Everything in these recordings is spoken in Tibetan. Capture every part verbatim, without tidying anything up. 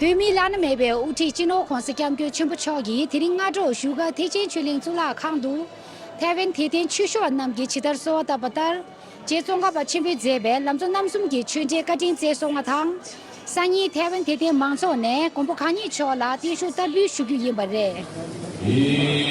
བོད་མིའི་བླ་ན་མེད་པའི་དབུ་ཁྲིད་སྤྱི་ནོར་༧གོང་ས་༧སྐྱབས་མགོན་ཆེན་པོ་མཆོག་གིས་དེ་རིང་སྔ་དྲོ་བཞུགས་སྒར་ཐེག་ཆེན་ཆོས་གླིང་གཙུག་ལག་ཁང་དུ། ཐའེ་ཝན་དད་ལྡན་ཆོས་ཞུ་བ་རྣམས་ཀྱིས་ཇི་ལྟར་གསོལ་བ་བཏབ་པ་ལྟར། རྗེ་ཙོང་ཁ་པ་ཆེན་པོས་མཛད་པའི་ལམ་གཙོ་རྣམ་གསུམ་གྱི་ཆོས་འབྲེལ་བཀའ་དྲིན་སྩལ་སོང་བ་དང་། སང་ཉིན་ཐའེ་ཝན་དད་ལྡན་མང་ཚོགས་ནས་མགོན་པོ་གང་ཉིད་མཆོག་ལ་བརྟན་བཞུགས་བསྟར་འབུལ་ཞུ་རྒྱུ་ཡིན་པ་རེད།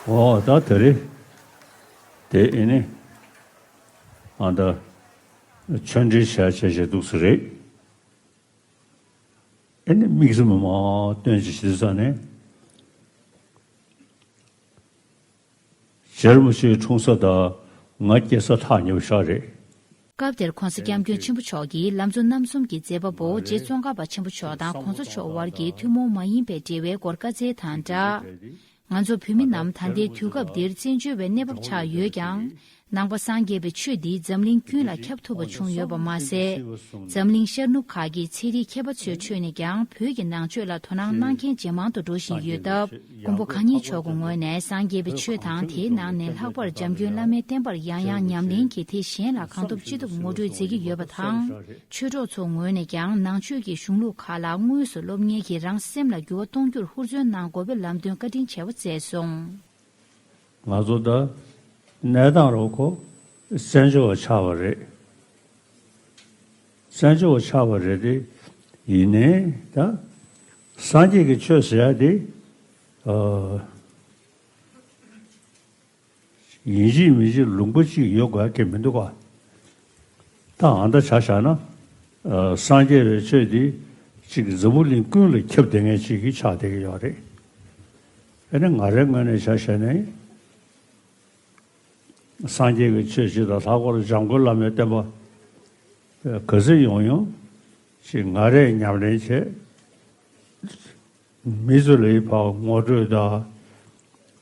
འོ་ད་དེ་རེད། དེ་ཨེ་ནི། ཨ་ད། ཆོས་འབྲེལ་བྱ་བྱས་བྱས་འདུག་ས་རེད། ཨེ་ནི་དམིགས་བསལ་མི་མང་སྟོན་ཅིག་ཞིག་ས་ནས། རྗེ་རིན་པོ་ཆེའི་འཁྲུངས་ས་དང་ང་སྐྱེས་ས་ཐག་ཉེ་པོ་ཞིག་རེད། སྐབས་དེར་༧གོང་ས་༧སྐྱབས་མགོན་ཆེན་པོ་མཆོག་གིས་ལམ་གཙོ་རྣམ་གསུམ་གྱི་མཛད་པ་པོ་རྗེ་ཙོང་ཁ་པ་ཆེན་པོ་མཆོག་དང་༧གོང་ས་མཆོག་དབར་གྱི་ཐུན་མོང་མ་ཡིན་པའི་འབྲེལ་བའི་སྐོར་བཀའ་སྩལ་དང་སྦྲགས། ང་ཚོ་བོད་མི་རྣམས་ད་ལྟའི་དུས་སྐབས་འདིར་བཙན་བྱོལ་བའི་གནས་བབ་ཆགས་ཡོད་ཀྱང་། ནང་པ་སངས་རྒྱས་པའི་ཆོས་འདི་འཛམ་གླིང་ཀུན་ལ་ཁྱབ་ཐུབ་པ་བྱུང་ཡོད་པ་མ་ཟད། འཛམ་གླིང་ཤར་ནུབ་ཁག་གི་ཚན་རིག་མཁས་པ་ཚོའི་ཁྲོད་ནས་ཀྱང་བོད་ཀྱི་ནང་ཆོས་ལ་དོ་སྣང་གནང་མཁན་ཇེ་མང་དུ་འགྲོ་བཞིན་ཡོད་སྟབས། མགོན་པོ་གང་ཉིད་མཆོག་གི་ངོས་ནས་སངས་རྒྱས་པའི་ཆོས་དང་། དེའི་ནང་ནས་ལྷག་པར་འཇམ་མགོན་བླ་མའི་བསྟན་པར་ཡང་ཡང་ཉམས་ལེན་གྱིས་དེ་གཞན་ལ་གང་ཐུབ་ཅི་ཐུབ་ངོ་སྤྲོད་མཛད་ཀྱི་ཡོད་པ་དང་། ཆོས་གྲོགས་ཚོ་ངོས་ནས་ཀྱང་ནང་ཆོས་ཀྱི་གཞུང་ལུགས་ཁག་ལ་དངོས་སུ་སློབ་གཉེར་གྱིས་རང་སེམས་ལ་འགྱུར་བ་གཏོང་རྒྱུར་ཧུར་བརྩོན་གནང་དགོས་པའི་ལམ་སྟོན་བཀའ་དྲིན་ཆེ་བ་སྩལ་སོང་། ང་ཚོ་ད་གནས་སྟངས་རོགས་ཁོ་བཙན་བྱོལ་བ་ཆགས་པ་རེད། བཙན་བྱོལ་བ་ཆགས་པ་རེད་དེ། ཡིན་ནའི་ད་སངས་རྒྱས་ཀྱི་ཆོས་ཟེར་ཡ་དེ། ཨ། ཡིན་གཅིག་མིན་གཅིག་ལུང་པ་གཅིག་ཡོད་དགོས་ཀྱི་མི་འདུག་ག། ད་ཨ་ད་ཆ་བཞག་ན། ཨ། སངས་རྒྱས་པའི་ཆོས་འདི་གཅིག་འཛམ་བུ་གླིང་ཀུན་ལ་ཁྱབ་བསྡད་མཁན་ཅིག་གི་ཆགས་བསྡད་ཀྱི་ཡོད་རེད། ཨ་ནི་ང་རའི་ངོས་ནས་ཆ་བཞག་ན། སངས་རྒྱས་ཀྱི་ཆོས་སྤྱི་དང་ལྷག་པར་འཇམ་མགོན་བླ་མའི་བསྟན་པ་ག་ཚོད་ཡོང་ཡོང་ཅིག་ང་རས་ཉམས་ལེན་བྱས། མི་ཚོ་ལ་ཡི་བག་ངོ་སྤྲོད་དང་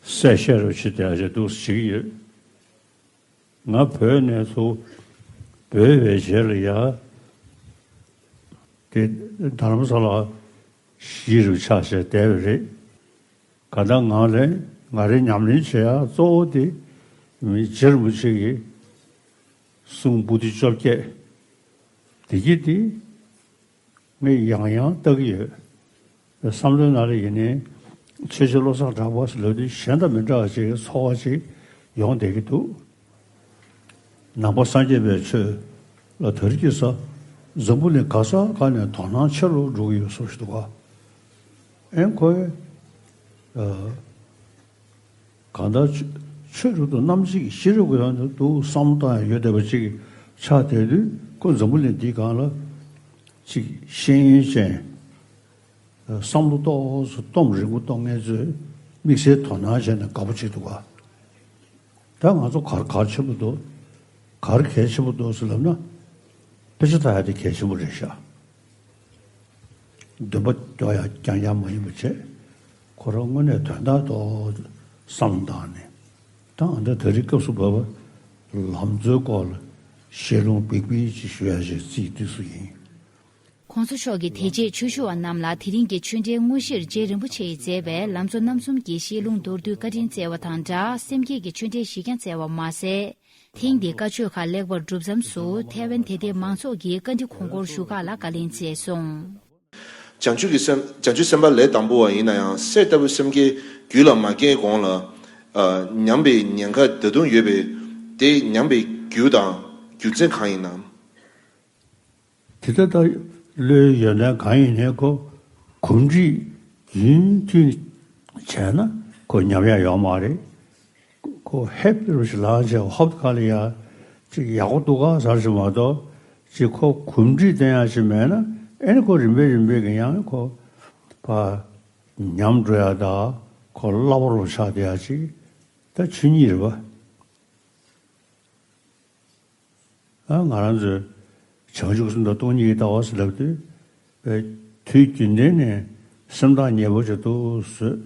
གསལ་བཤད་རུ་བྱེད་བསྡད་ཡ་ཅིག་འདུག་བྱེད་ཀྱི་ཡོད། ང་བོད་ནས་ཚུར་འབོད་པའི་རྗེས་ལ་ཡ་དེ་རྡ་རམ་ས་ལ་གཞིས་རུ་ཆགས་བྱས་བསྡད་པ་རེད། གང་ལྟར་ང་ལས་ང་རའི་ཉམས་ལེན་བྱེད་ཡ་གཙོ་བོ་དེ་མི་རྗེ་རིན་པོ་ཆེ་གི་གསུང་པོ་ཏི་བཅོ་བརྒྱད་དེ་གྱིས་དེ་ངས་ཡང་ཡང་ལྟ་གི་ཡོད། བསམ་བློའི་ནང་ལ་ཡིན་ནའི་ཆོས་རྗེ་བློ་བཟང་གྲགས་པ་ཟེར་ལབ་དུས་གཞན་དང་མི་འདྲ་བ་ཅིག་ཚོར་བ་ཅིག་ཡོང་བསྡད་ཀྱི་འདུག། ནང་པ་སངས་རྒྱས་པའི་ཆོས་ལ་དེ་རིང་ཁ་སང་འཛམ་བུ་གླིང་ག་ས་ག་ནས་དོ་སྣང་ཆེ་རུ་འགྲོ་གི་ཡོད་བཟོ་ཞིག་འདུག་ག། ཨེ་ཁོས། ཨ། གང་ལྟར་ཆོས་ཆོས་རབ་ཏུ་རྣམ་འབྱེད་ཀྱི་ཤེས་རབ་ཀྱི་དབང་དུ་བསམ་བློ་བཏང་ཡ་ཡོད་བསྡད་པ་ཅིག་ཆགས་བསྡད་དུས་ཁོ་འཛམ་བུ་གླིང་འདིའི་སྒང་ལ་ཅིག་ཤེས་ཡོན་ཅན། བསམ་བློ་ཏོག་ཙམ་གཏོང་རིང་པོ་གཏོང་མཁན་ཚོས་དམིགས་བསལ་དོ་སྣང་བྱས་ནས་དགའ་པོ་བྱེད་འདུག་ག། ད་ང་ཚོ་ག་རེ་གལ་ཆེན་པོ་འདུག། ག་རེ་གལ་ཆེན་པོ་འདུག་ཟེར་ལབ་ན། དཔེ་ཆ་ལྟ་ཡ་དེ་གལ་ཆེན་པོ་རེད་ཤག། འདོན་པ་སྐྱོར་ཡ་རྐྱང་རྐྱང་མ་ཡིན་པ་བྱས། ཁོ་རང་དངོས་གནས་དོན་དག་ཏོག་ཙམ་བསམ་བློ་བཏང་ནས། ད་ང་ཚོ་ད་རེས་སྐབས་སུ་བབས་པ་ལམ་གཙོའི་སྐོར་ལ་ཞལ་ལུང་འབིགས་པིག་ཅིག་ཞུ་ཡ་ཞིག་རྩིས་བཏུས་སུ་ཡིན། ༸གོང་ས་མཆོག་གིས་དེ་རྗེས་ཆོས་ཞུ་བ་རྣམས་ལ་དེ་རིང་གི་ཆོས་འབྲེལ་དངོས་གཞིར་རྗེ་རིན་པོ་ཆེས་མཛད་པའི་ལམ་གཙོ་རྣམ་གསུམ་གྱི་བཤད་ལུང་མདོར་བསྡུས་བཀའ་དྲིན་སྩལ་བ་དང་སྦྲགས་སེམས་བསྐྱེད་ཀྱི་ཆོས་འབྲེལ་ཞིག་ཀྱང་སྩལ་བ་མ་ཟད། ཐེངས་འདིའི་བཀའ་ཆོས་ཁག་ལེགས་པར་གྲུབ་མཚམས་སུ་ཐའེ་ཝན་དད་ལྡན་མང་ཚོགས་ཀྱིས་བཀའ་འདྲི་ཁུངས་སྐོར་ཞུ་ཁག་ལ་བཀའ་ལན་སྩལ་སོང་། བྱང་ཆུབ་ཀྱི་སེམས། བྱང་ཆུབ་སེམས་དཔའ་ལས་དང་པོ་བ་ཡིན་ན་ཡང་གསེར་ལྟ་བུའི་སེམས་བསྐྱེད་རྒྱུད་ལ་མ་སྐྱེས་གོང་ལ། ཨ། ཉམས་པའི་ཉེན་ཁ་ད་དུང་ཡོད་པས། དེ་ཉམས་པའི་རྒྱུ་དང་རྒྱུ་མཚན་གང་ཡིན་ནམ། དེ་ལྟ་ལྟ་བློའི་ཡོན་ཏན་གང་ཡིན་ནའི་ཁོ་གོམས་འདྲིས་རྒྱུན་མཐུད་བྱས་ན་ཁོ་ཉམས་ཡག་ཡོད་མ་རེད། ཁོ་ཧེབ་རུ་ཞིག་ལངས་བྱས་ཧོབ་ཁ་ལ་ཡ་ཅིག་ཡག་པོ་འདུག་ག་ཟེར་ཞིག་མ་གཏོགས་ཅིག་ཁོ་གོམས་འདྲིས་བསྟེན་ཡག་ཞིག་མེད་ན་ཨེ་ནི་ཁོ་རིམ་པས་རིམ་པས་ཀྱི་ཡང་ཁོ་ པ་ཉམས་འགྲོ་ཡ་དང་ཁོ་བསླབ་པ་རུ་ཆགས་བསྡད་ཡ་ཅིག་ད་ཆོས་ཉིད་རེད་པ། ཨ་ང་རང་ཚོས་བྱང་ཆུབ་སེམས་དང་སྟོང་ཉིད་ཀྱི་ལྟ་བ་ཟེར་ལབ་དུས། པའི་དུས་རྒྱུན་ལྡན་ནས་སེམས་ཐག་ཉེ་པོ་ཅིག་ཏུ་བཟོས།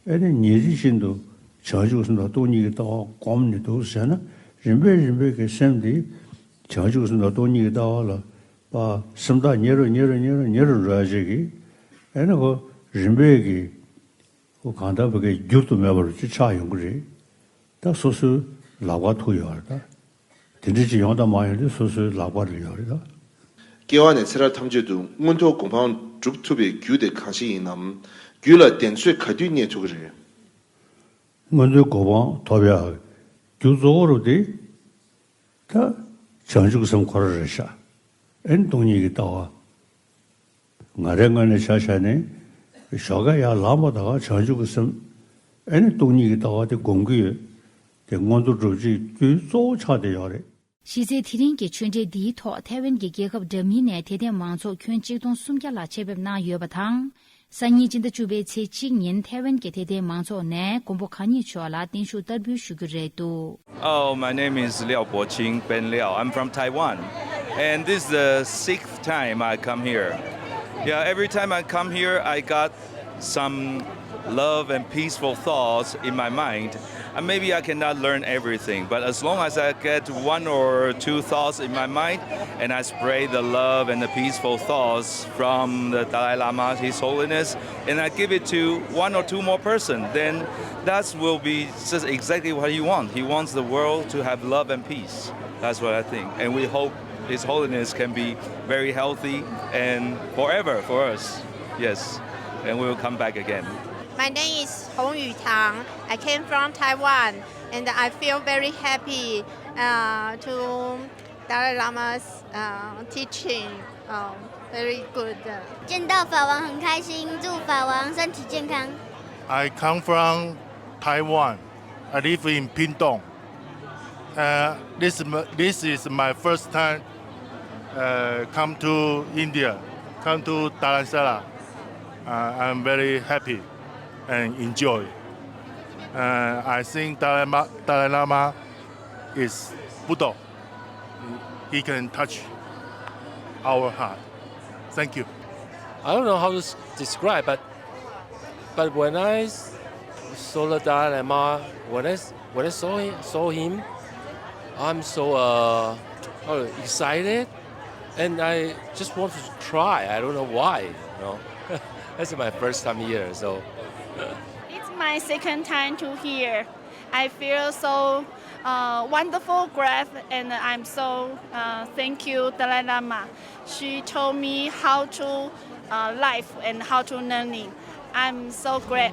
ཨེ་ནི་ཉིན་རེ་བཞིན་དུ་བྱང་ཆུབ་སེམས་དང་སྟོང་ཉིད་ཀྱི་ལྟ་བ་སྒོམ་ནས་འདུག་ཟེར་ན། རིམ་པས་རིམ་པས་ཀྱི་སེམས་འདི་བྱང་ཆུབ་སེམས་དང་སྟོང་ཉིད་ཀྱི་ལྟ་བ་ལ་པ་སེམས་ཐག་ཉེ་རུ་ཉེ་རུ་ཉེ་རུ་ཉེ་རུ་འགྲོ་ཡ་ཅིག་གིས། ཨེ་ནི་ཁོ་རིམ་པས་ཀྱི་ཁོ་གང་ལྟར་བ་གི་འགྱུར་དུ་མེད་པར་ཅིག་ཆགས་ཡོང་གི་རེད། ད་སོ་སོའི་ལག་པར་ཐུག་ཡོད་རེད་ད། དེ་འདྲ་ཅིག་ཡོང་དང་མ་ཡོང་དེ་སོ་སོའི་ལག་པར་ཡོད་རེད་ད། སྐྱེ་བ་ནས་ཚེ་རབས་ཐམས་ཅད་དུ་མངོན་མཐོ་གོ་འཕང་སྒྲུབ་ཐུབ་པའི་རྒྱུ་དེ་གང་ཞིག་ཡིན་ནམ། རྒྱུ་ལ་གདེང་ཚོད་ག་དུས་རྙེད་ཐུབ་ཀྱི་རེད། མངོན་མཐོའི་གོ་འཕང་ཐོབ་ཡག་རྒྱུ་གཙོ་བོ་རུ་དེ་ད་བྱང་ཆུབ་སེམས་ཁོ་རང་རེད་ཤག་ཨེ་ནི་སྟོང་ཉིད་ཀྱི་ལྟ་བ། ང་རའི་ངོས་ནས་ཆ་བཞག་ནས་ཞོགས་ཀས་ཡར་ལངས་པ་དང་བྱང་ཆུབ་ཀྱི་སེམས། ཨེ་ནི་སྟོང་ཉིད་ཀྱི་ལྟ་བ་དེ་སྒོམ་གྱི་ཡོད། དེ་མངོན་མཐོ་སྒྲུབ་བྱེད་ཀྱི་རྒྱུ་གཙོ་བོ་ཆགས་བསྡད་ཡོད་རེད། གཞི་རྩའི་དེ་རིང་གི་ཆོས་འབྲེལ་འདིའི་ཐོག་ཐའེ་ཝན་གྱི་རྒྱལ་ཁབ་འདྲ་མིན་ནས་དད་ལྡན་མང་ཚོགས་ཁྱོན་གཅིག་སྟོང་སུམ་བརྒྱ་ལ་ཆེད་ཕེབས་གནང་ཡོད་པ་དང་། སང་ཉིན་སྤྱི་ཟླ་བཅུ་པའི་ཚེས་གཅིག་ཉིན་ཐའེ་ཝན་གྱི་དད་ལྡན་མང་ཚོགས་ནས་མགོན་པོ་གང་ཉིད་མཆོག་ལ་བརྟན་བཞུགས་བསྟར་འབུལ་ཞུ་རྒྱུ་རེད་འདུག Oh, my name is Liao Boqing, Ben Liao. I'm from Taiwan. And this is the sixth time I come here. Yeah, every time I come here, I got some love and peaceful thoughts in my mind. And maybe I cannot learn everything, but as long as I get one or two thoughts in my mind and I spread the love and the peaceful thoughts from the Dalai Lama, His Holiness, and I give it to one or two more person, then that will be just exactly what he wants. He wants the world to have love and peace. That's what I think. And we hope His Holiness can be very healthy and forever for us. Yes. And we will come back again. My name is Hong Yutang. I came from Taiwan, and I feel very happy uh, to Dalai Lama's uh, teaching. Um, very good. 见到法王很开心，祝法王身体健康。 I come from Taiwan. I live in Pingtung. Uh, this, is my- this is my first time uh, come to India, come to Dharamsala. Uh, I'm very happy and enjoy. Uh, I think Dalai, Ma- Dalai Lama is Buddha. He can touch our heart. Thank you. I don't know how to s- describe, but but when I s- saw the Dalai Lama, when I s- when I saw him, saw him, I'm so uh, oh, excited, and I just want to cry. I don't know why. You know, that's my first time here, so. It's my second time to here. I feel so uh, wonderful, glad, and I'm so uh, thank you, Dalai Lama. She told me how to uh, life and how to learning. I'm so glad.